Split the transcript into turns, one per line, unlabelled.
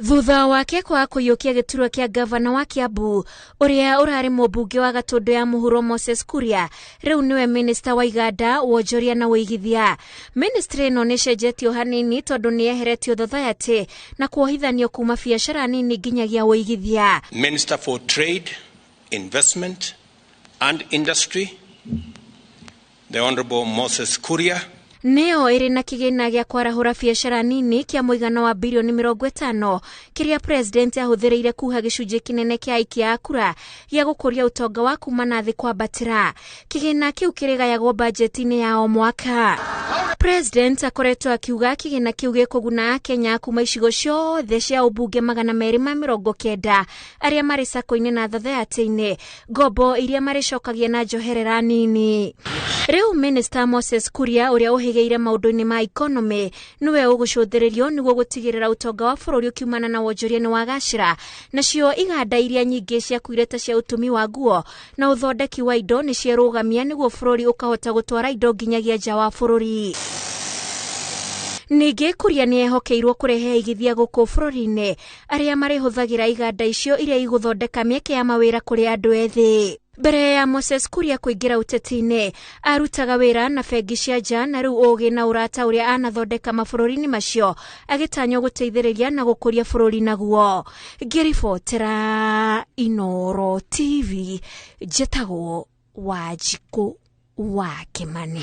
Thutha wake kwaga kũiyũkia gĩturwa kĩa ngavana wa Kiambu, ũrĩa ũrarĩ mũmbunge wa Gatũndũ ya Mũhuro Moses Kuria, rĩu nĩwe minista wa iganda, wonjoria na ũigithia. Ministry ĩno nĩ ĩcenjetio hanini tondũ nĩ yeheretio thothoyatĩ na kuohithanio kuma biacara nini nginyagia ũigithia.
Minister for Trade, Investment and Industry, the Honorable Moses Kuria.
Nĩyo ĩrĩ na kĩgĩna gĩa kwarahũra biacara nini kĩa mũigana wa birioni 50 kĩrĩa president ahũthĩrĩire kuha gĩcunjĩ kĩnene kĩa aikia a kura gĩa gũkũria ũtonga wa kuma na thĩ kwambatĩra. Kĩgĩna kĩu kĩrĩgayagwo bajeti-inĩ ya o mwaka. President akoretwo akiuga kĩgĩna kĩu gĩkũguna Akenya kuma icigo ciothe cia ũmbunge 290 arĩa marĩ sako-inĩ na thathayatĩ-inĩ, ngombo iria marĩcokagia na njoherera nini. Rĩu Minister Moses Kuria ũrĩa ũhĩgĩire maũndũ-inĩ ma economy nĩwe ũgũcũthĩrĩrio nĩguo gũtigĩrĩra ũtonga wa bũrũri ũkiumana na wonjoria nĩ wagacĩra, nacio iganda iria nyingĩ ciakuire ta cia ũtumi wa nguo na ũthondeki wa indo nĩ cierũgamia nĩguo bũrũri ũkahota gũtwara indo nginyagia nja wa bũrũri. Ningĩ Kuria nĩ ehokeirwo kũrehe aigithia gũkũ bũrũri-inĩ arĩa marĩhũthagĩra iganda icio iria igũthondeka mĩeke ya mawĩra kũrĩ andũ ethĩ. Mbere ya Moses Kuria kũingĩra ũteti-inĩ, arutaga wĩra na bengi cia nja na rĩu ũgĩ na ũrata ũrĩa anathondeka mabũrũri-inĩ macio agĩtanywo gũteithĩrĩria na gũkũria bũrũri naguo. Ngĩribotera Inooro TV, njĩtagwo Wanjikũ wa Kĩmani.